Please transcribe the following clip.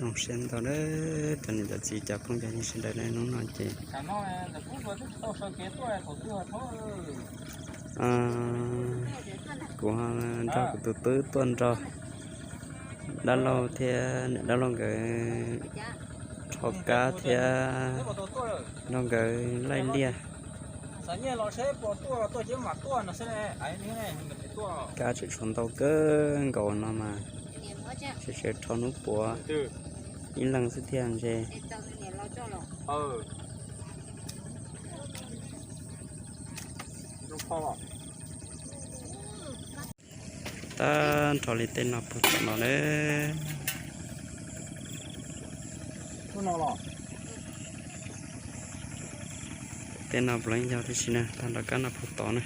Zoo siab ntau na, cov niam cov txiv cov phooj cov ywg sawv daws na, hnub no ces kuv nrog kuv tus tub tuaj nrog dab laug thiab niam dab laug nkawd rho kab thiab nrog nkawd laij liaj. Kab tseem tshuav ntau kawg nkaus no mas, sawv sawv rho hnub puav ib leeg xwb thiaj ntshe. Tag nrho li tej no puag tom no na. Tej no puav leej yog tib si na, tag nrho kab no puag tod na.